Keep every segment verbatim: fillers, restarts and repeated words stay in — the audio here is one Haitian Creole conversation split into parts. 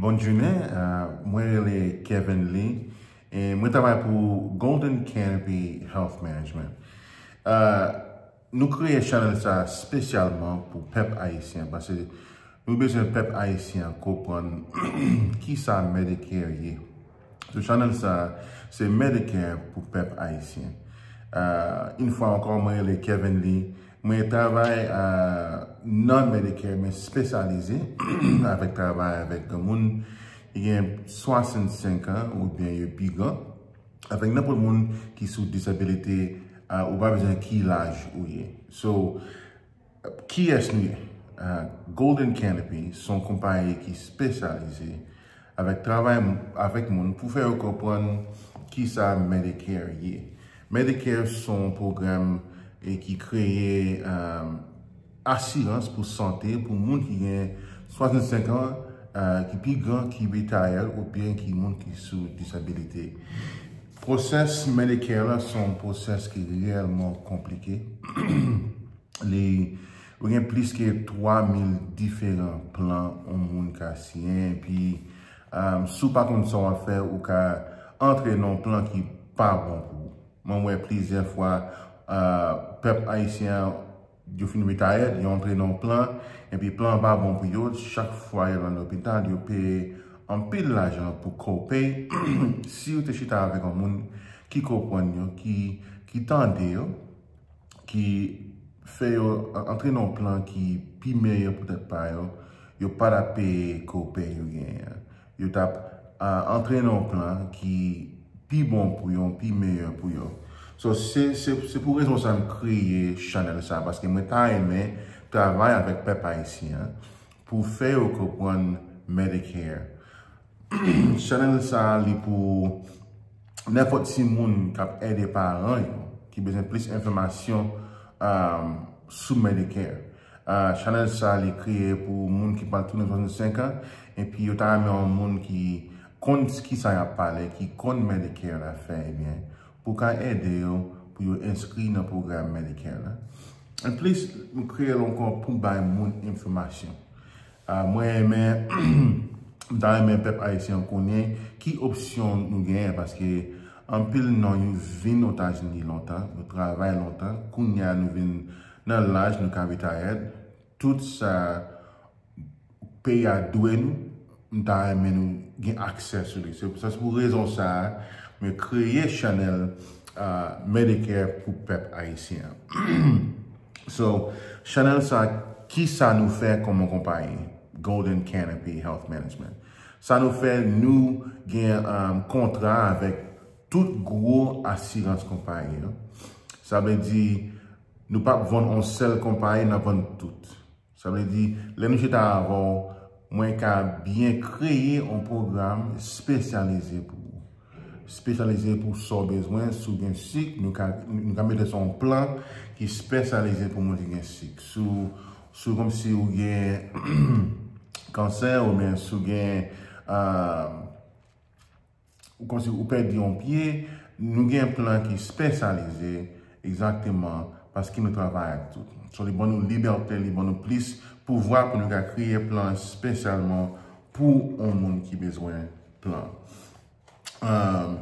Bonjounen, uh, mwen rele Kevin Lee e mwen travay pou Golden Canopy Health Management. Uh, nou kreye chanèl sa espesyalman pou pèp ayisyen, paske nou bezwen pèp ayisyen konprann kisa Medicare ye. So chanèl sa se Medicare pou pèp ayisyen. Uh, yon fwa ankò, mwen rele Kevin Lee. Mwen travay uh, nan Medicare, men espesyalize avèk travay avèk granmoun ki gen swasannsenk an oubyen yo pi gran, avèk nenpòt moun ki sou disabilite, uh, ou pa bezwen ki laj ou ye. So, kiyès nou ye? Uh, Golden Canopy se yon konpayi ki espesyalize avèk travay avèk moun pou fè yo konprann kisa Medicare ye. Medicare se yon pwogram e ki kreye um, asirans pou sante pou moun ki gen swasannsenk an, uh, ki pi gran, ki retired oubyen ki moun ki sou disabilite. Pwosès Medicare la se yon pwosès ki reyèlman konplike. Li, ou gen plis ke twa mil diferan plan yon moun ka siyen, epi um, si w pa konn sa w ap fè, ou ka antre nan yon plan ki pa bon pou ou. Mwen wè plizyè fwa uh, pèp ayisyen an, yo fin retired, yo antre nan yon plan, epi plan an pa bon pou yo, chak fwa yo nan lopital, yo peye anpil lajan pou copay. Si yo te chita avèk yon moun ki konprann yo, ki, ki tande yo, ki fè yo antre nan yon plan ki pi meyè pou tèt pa yo, yo pa t ap peye copay yo genyen an. Yo t ap uh, antre nan yon plan ki pi bon pou yo, pi meyè pou yo. So, se, se, se pou rezon sa m kreye chanèl sa, paske mwen ta renmen travay avèk pèp ayisyen an pou fè yo konprann Medicare. Chanèl sa li pou nenpòt timoun k ap ede paran yo ki bezwen plis enfòmasyon um, sou Medicare. Uh, chanèl sa li kreye pou moun ki pral tounen swasannsenk an, epi yo ta renmen yon moun ki konn kisa y ap pale, ki konn Medicare la fè, ebyen, pou ka ede yo pou yo enskri nan pwogram Medicare la. Anplis, nou kreye l ankò pou bay moun enfòmasyon. Uh, mwen renmen, m ta renmen pèp ayisyen konnen ki opsyon nou genyen, paske anpil nan yo vin Etazini lontan, nou travay lontan, kounye a nou vin nan laj, nou ka retired, tout sa peyi a dwe nou, m ta renmen nou gen aksè sou li. Se, se pou rezon sa a, mwen kreye chanèl uh, Medicare pou pèp ayisyen an. So, chanèl sa, kisa nou fè kòm yon konpayi, Golden Canopy Health Management? Sa nou fè, nou gen um, kontra avèk tout gwo asirans konpayi yo. Sa vle di, nou p ap vann yon sèl konpayi, n ap vann tout. Sa vle di, lè nou chita avè w, mwen ka byen kreye yon pwogram espesyalize pou ou. Espesyalize pou sa w bezwen, si w gen sik, nou ka, nou ka mete w sou yon plan ki espesyalize pou moun ki gen sik. Si w, si w kòmsi ou gen kansè, oubyen si w gen uh, ou kòmsi ou pèdi yon pye, nou gen plan ki espesyalize egzakteman paske nou travay ak tout. So, li ban nou libète, li ban nou plis pouvwa pou nou ka kreye plan espesyalman pou yon moun ki bezwen plan. Um,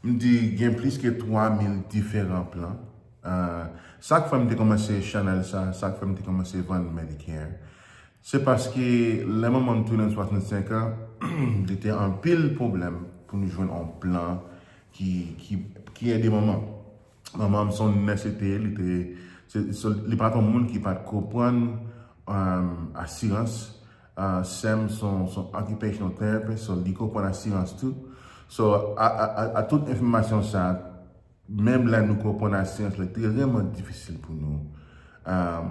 m di gen plis ke twa mil diferan plan. Uh, sa k fè m te kòmanse chanèl sa, sa k fè m te kòmanse vann Medicare, se paske lè manman m tounen swasannsenk an, li te anpil pwoblèm pou nou jwenn yon plan ki, ki, ki ede manman. Manman m se yon nès li te ye, li te, se, se, li pa t yon moun ki pa t konprann um, asirans. Uh, sè m se yon occupational therapist, so li konprann asirans tou. So, a, a, a, a tout enfòmasyon sa, menm lè nou konprann asirans la, li te vrèman difisil pou nou, um,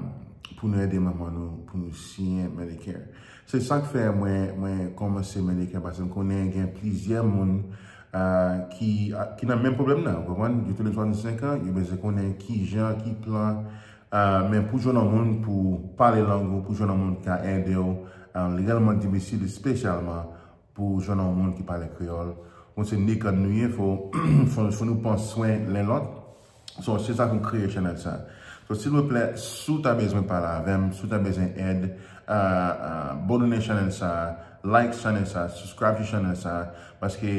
pou nou ede manman nou, pou nou siyen Medicare. Se sa k fè mwen, mwen kòmanse Medicare, paske m konnen gen plizyè moun uh, ki, uh, ki nan menm pwoblèm nan, ou konprann? Yo tounen swasannsenk an, yo bezwen konnen ki jan, ki plan, uh, men pou jwenn yon moun pou pale lang ou, pou jwenn yon moun ki ka ede w, uh, li reyèlman difisil, espesyalman pou jwenn yon moun ki pale kreyòl. Bon, se ni kan nou ye, fò, fò, fò nou pran swen len lòt. So, se sa k kreye chanèl sa. So, silvouplè, si w ta bezwen pale avè m, si w ta bezwen èd, uh, uh, abòne chanèl sa, Like chanèl sa, subscribe to chanèl sa, paske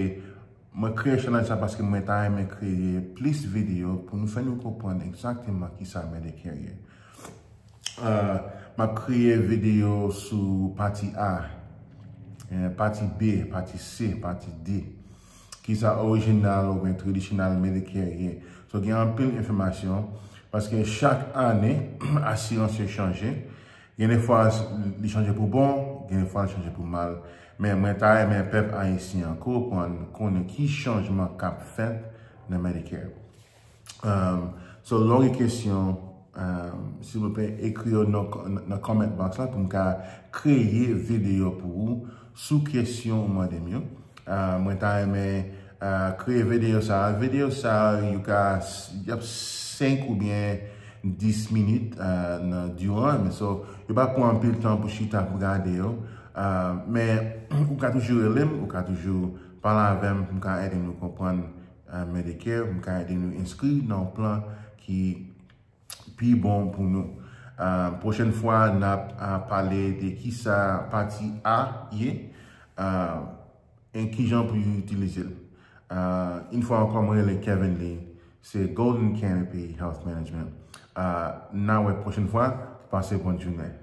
mwen kreye chanèl sa paske mwen ta renmen kreye plis videyo pou nou fè nou konprann egzakteman ki sa Medicare ye. Uh, m ap kreye videyo sou pati A, eh, pati B, pati C, pati D. Ki sa orijinal oubyen tradisyonal Medicare ye. So gen anpil enfòmasyon, paske chak ane, asirans yo chanje. Gen de fwa li chanje pou bon, gen de fwa li chanje pou mal. Men mwen ta renmen pèp ayisyen an konprann, konnen ki chanjman k ap fèt nan Medicare. Um, so, lè w gen kesyon, um, silvouplè, ekri yo nan, nan comment box la pou m ka kreye videyo pou ou sou kesyon ou mande m yo. Uh, mwen ta renmen uh, kreye videyo sa. Videyo sa, yo ka, y ap senk oubyen dis minit uh, nan diran. Men so, yo pa pran anpil tan pou chita pou gade yo. Uh, men, ou ka toujou rele m, ou ka toujou pale avè m pou m ka ede nou konprann uh, Medicare, m ka ede nou enskri nan yon plan ki pi bon pou nou. Uh, pwochèn fwa, n ap uh, pale de ki sa pati A ye, uh, e ki jan pou yo itilize l. Uh, yon fwa ankò, mwen rele Kevin Lee, se Golden Canopy Health Management. Uh, n a wè pwochèn fwa, pase bòn jounen.